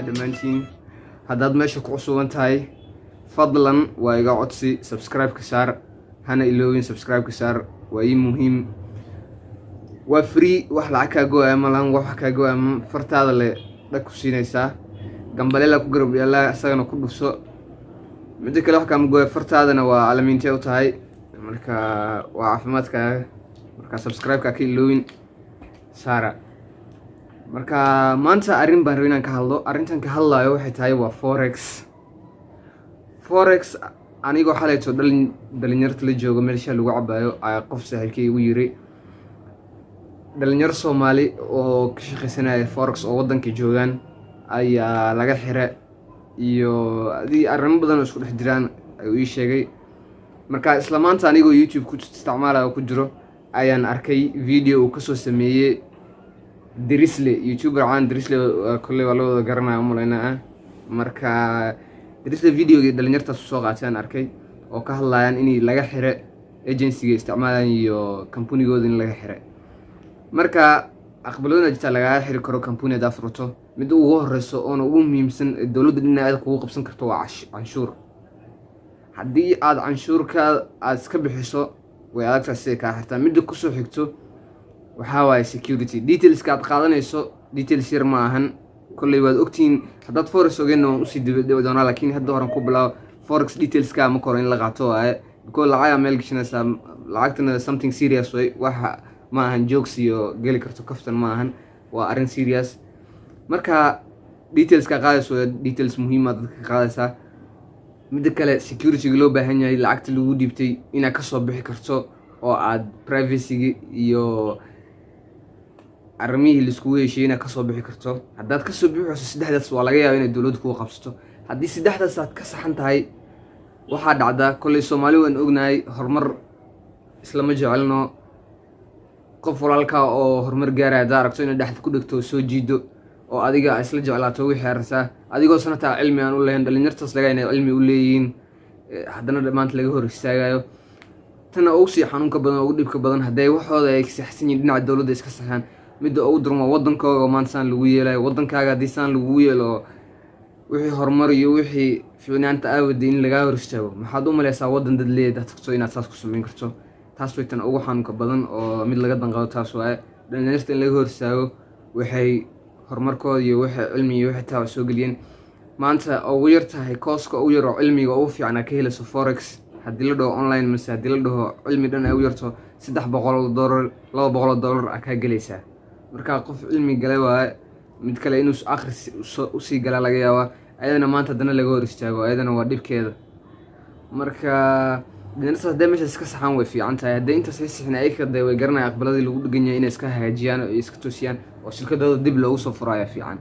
Dhammaantiin haddaad meesha ku cusuban tahay, fadlan waa iga codsi, subscribe-ka saar, hana iloowin subscribe-ka saar, waa ii muhiim, waa free, wax lacag kaa go-aya ma lahan, wax kaa go-aya ma fartaada le dhag ku siinaysaa. Gambaleela ku garab yaallaa, isagana ku dhufso. Midda kale, wax kaama gooya, fartaadana waa alamiintee u tahay, marka waa caafimaadkaaga. Marka subscribe-ka ka iloowin saara. Marka maanta arrin baan rabay inaan ka hadlo. Arrintan ka hadlayo waxay tahay waa forex. Forex, anigoo xalayto dhalinyarta la joogo meelsha lagu cabaayo, ayaa qof saaxiibkay igu yiri dhalinyaro Soomaali oo ka shaqaysanaya forex oo waddanka joogaan ayaa laga xira, iyo adii arrimo badan oo isku dhex jiraan ayuu ii sheegay. Marka isla maanta anigoo YouTube ku isticmaalaya oo ku jiro ayaan arkay video uu kasoo sameeyey Drisle, YouTuber caan Drisle, kolley waa la wada garanaya umalaynaa. Marka Drisle videogii dhalinyartaas soo qaatay aan arkay oo ka hadlayaan in laga xire agencyga isticmaalayaan iyo companygooda in laga xire. Marka aqbaladona jirtaa lagaga xiri karo company haddaa furto. Midda ugu horeyso oona ugu muhiimsan ee dowladda dhinaceeda kugu qabsan karto waa canshuur. Haddii aad canshuurka aad iska bixiso, way adagtahay siday kaa xirtaa. Midda kusoo xigto waxaa waaye security detailska aad qaadanayso. Details yar ma ahan, kolley waad ogtihiin. Haddaad forex ogeenna waan usii dibadhici doonaa, laakiin hadda horan ku bilaabo. Forex detailska marka hore in la qaato waaye, because lacagaa meel gashanaysaa, lacagtana something serious way, waxa ma ahan jokes iyo geli karto kaftan ma ahan, waa arrin serious. Marka detailska qaadayso waa details muhiima dadka ka qaadaysaa. Midda kale, securityga loo baahan yahay, lacagta lagu dhiibtay inaad kasoo bixi karto oo aad privacyga iyo arrimihii laiskugu heshiiyey inaad kasoo bixi karto. Haddaad kasoo bixi wayso saddexdaas, waa laga yaaba inay dowladdu kugu qabsato. Haddii saddexdaas aad ka saxan tahay, waxaa dhacdaa, kolley Soomaali waan ognahay, horumar islama jecelno. Qof walaalkaa oo horumar gaaraya haddaa aragto, inaad dhexda ku dhegto oo soo jiido oo adiga isla jeclaato wixii aragtaa, adigoo sanataa cilmi aan u lahayn. Dhalinyartaas laga inay cilmi u leeyihiin, haddana maanta laga hor istaagayo. Tana ugu sii xanuunka badan oo ugu dhibka badan, hadday waxooda ay saxsan yihiin, dhinaca dowladda iska saxaan, midda ugu daran waa waddankooga oo maanta saan lagu yeelayo. Waddankaaga haddii saan lagugu yeelo, wixii horumar iyo wixii ficnaanta aawada in lagaa hor istaago, maxaad u maleysaa waddan dad leeyahay dad tagto inaad saas ku samayn karto? Taas way tan ugu xanuunka badan oo mid laga danqado. Taas waaye dhalinyarta in laga hor istaago waxay horumarkooda iyo waxay cilmi iyo waxay taa soo geliyeen. Maanta ugu yar tahay courseka ugu yar oo cilmiga ugu fiican aad ka helayso forex, haddii la dhaho online mase haddii la dhaho cilmi dhan, ay u yarto $300, $200 aa kaa gelaysaa. Marka qof cilmi galay waaye, mid kale inuu akhris usii galaa laga yaabaa, ayadana maanta haddana laga hor istaago, ayadana waa dhibkeeda. Marka dhalinyartaas hadday meeshaas iska saxaan, way fiican tahay. Hadday intaas ay sixin, ayaka dee way garanaya aqbaladii lagu dhegan yahay inay iska hagaajiyaan oo ay iska toosiyaan oo shirkadooda dib loogu soo furo ayaa fiican.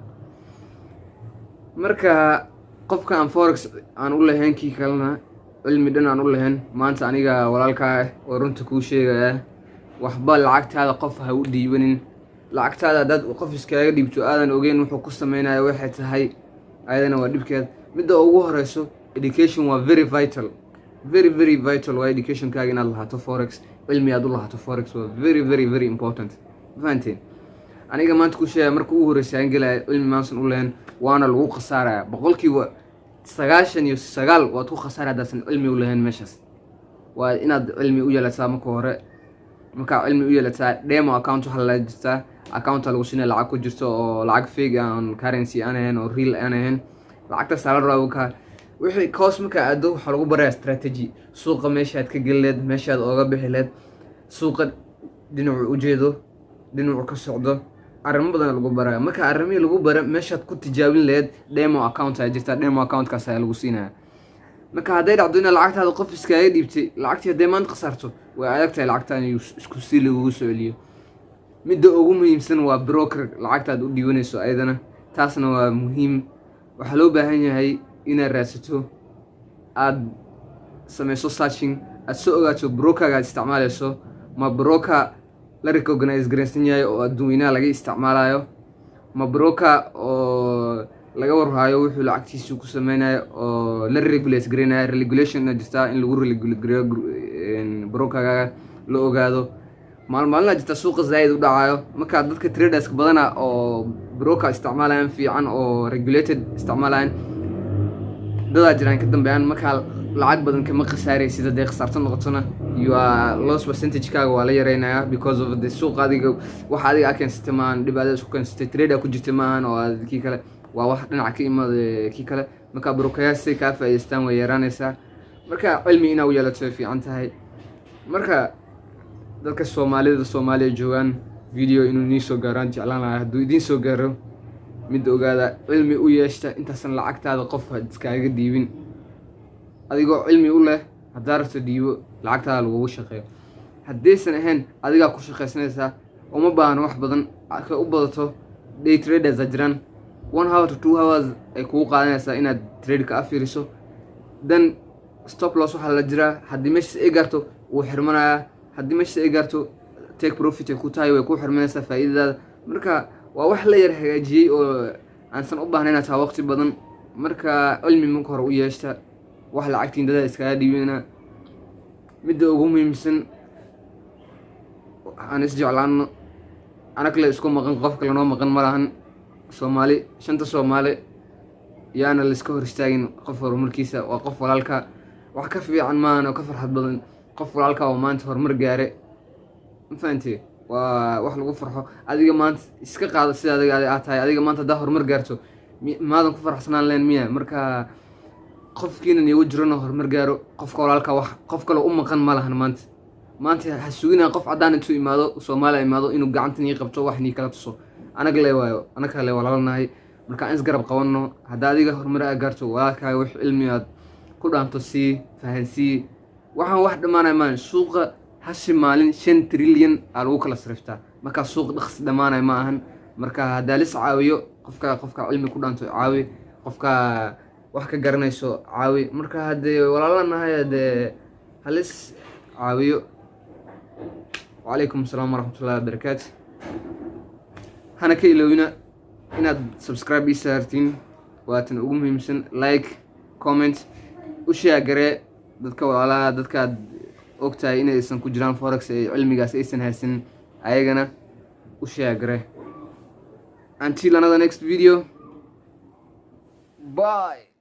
Marka qofka aan forex aan u lahayn, kii kalena cilmi dhan aan u lahayn, maanta aniga walaalkaa ah oo runta kuu sheegaya, waxba lacagtaada qof ha u dhiibanin. Lacagtaada haddaad qof iskaga dhiibto, aadan ogeyn wuxuu ku sameynayo waxay tahay, ayadana waa dhibkeed. Midda ugu horeyso, education waa very vital, very very vital waa educationkaaga inaad lahaato forex, cilmi aad u lahaato forex waa very very very important. Ma fahanteen? Aniga maanta ku sheegaya, marka ugu horreysay aan gelaya cilmi maansan u lahayn, waana lagu khasaaraya 99%. Waad ku khasaaraya haddaasan cilmi u lahayn meeshaas. Waa inaad cilmi u yeelataa marka hore. Markaa cilmi u yeelataa, demo account waxaa la jirtaa, accounta lagu siinaya lacag ku jirto oo lacag fake aan currency aan ahayn oo real aan ahayn. Lacagtaasaa la rabaa ka wixii course markaa aado, waxaa lagu barayaa strategy suuqa, meeshaad ka geli leed, meeshaad ooga bixi leed, suuqa dhinacu ujeedo, dhinacu ka socdo, arrimo badan lagu baraya. Marka arrimihii lagu bara, meeshaad ku tijaabin laheyd demo account ayaa jirta, demo accountkaas ayaa lagu siinaya. Marka hadday dhacdo inaad lacagtaada qof iskaga dhiibtay, lacagtii hadday maanta khasaarto, way adag tahay lacagta in isku si lagugu soo celiyo. Midda ugu muhiimsan waa broker lacagtaad u dhiibanayso, ayadana taasna waa muhiim. Waxaa loo baahan yahay inaad raadsato, aad sameyso searching, aad soo ogaato brokerga aad isticmaalayso ma broker la recognize garaysan yahay oo adduunweynaha laga isticmaalayo, ma broker oo laga warhayo wuxuu lacagtiisu ku sameynayo oo la regulate garaynayo. Regulation jirtaa in lagu regulate gareeyo brokergaaga, la ogaado. Maalmaalina jirta suuqa zaaid u dhacayo. Marka dadka traderska badana oo broker isticmaalayaan fiican oo regulated isticmaalayaan, dadaa jiraan ka dambeeyaan. Markaa lacag badan kama khasaaraysid. Hadday khasaarto noqotona, your loss percentage-kaaga waa la yareynayaa because of the suuqa. Adiga waxa adiga aa keensatay maahan, dhib adiga isku keensatay trader ku jirta maahan oo aad kii kale waa wax dhinaca ka imaada kii kale. Marka brokeryaasha say kaa faa'iidaystaan way yaraanaysaa. Marka cilmi inaa u yeelato way fiican tahay. Marka dadka Soomaalida, Soomaaliya joogaan, video inuu nii soo gaaro aan jeclaan lahaa. Hadduu idiin soo gaaro, midda ogaada, cilmi u yeeshta intaasan lacagtaada qof iskaaga dhiibin. Adigoo cilmi u leh haddaa rabto dhiibo, lacagtaada lagugu shaqeeyo. Haddaysan ahayn, adigaa ku shaqaysanaysaa. Uma baahno wax badan ka u badato. Day traders a jiraan, 1 hour to 2 hours ay kugu qaadanaysaa inaad trade-ka afiiriso. Then stop loss waxaa la jiraa, haddii meeshaas ay gaarto wuu xirmanayaa, haddii meeshaas ay gaarto take profit ay ku tahay, way ku xirmanaysaa faa'iidadaada. Marka waa wax la yar hagaajiyey oo aansan u baahnayn taa waqti badan. Marka cilmi marka hore u yeeshta, wax lacagtiin dada iskaga dhiibina. Midda ugu muhiimsan, aan isjeclaano. Anag le isku maqan, qof kale noo maqan ma lahan. Soomaali, shanta Soomaali, yaana laiska hor istaagin qof horumarkiisa. Waa qof walaalka, wax ka fiican maahan oo ka farxad badan qof walaalka oo maanta horumar gaare. Ma fahantee? Waa wax lagu farxo. Adiga maanta iska qaado sida adiga aad tahay. Adiga maanta haddaa horumar gaarto, maadan ku faraxsanaan leen miya? Marka qofkiina niigu jirona horumar gaaro, qofka walaalka, wax qof kale u maqan ma lahan. Maanta ha sugina qof caddaan intuu imaado, Soomaaliya imaado, inuu gacanta nii qabto, wax nii kala tuso. Anaga le waayo, anaga le walaalnahay. Marka aan isgarab qabanno. Haddaa adiga horumar aa gaarto, walaalkaaga wax cilmi aad ku dhaanto sii fahansii. Waxaan wax dhammaanaya maan. Suuqa hashi maalin 5 trilyan aa lagu kala sariftaa. Markaa suuq dhaqsi dhammaanaya ma ahan. Marka haddaa lis caawiyo, qofka cilmi ku dhaanto caawi, qofka wax ka garanayso caawi. Marka haddee walaalanahay, haddee halis caawiyo. Wacalaykum asalaam waraxmatullahi wabarakaatu. Hana ka iloowina inaad subscribe ii saartiin, waa tan ugu muhiimsan. Like, comment, u share garee dadka walaalaha, dadkaad ogtahay inaysan ku jiraan forex ee cilmigaas aysan haysan, ayagana u share garee. Until another next video, bye.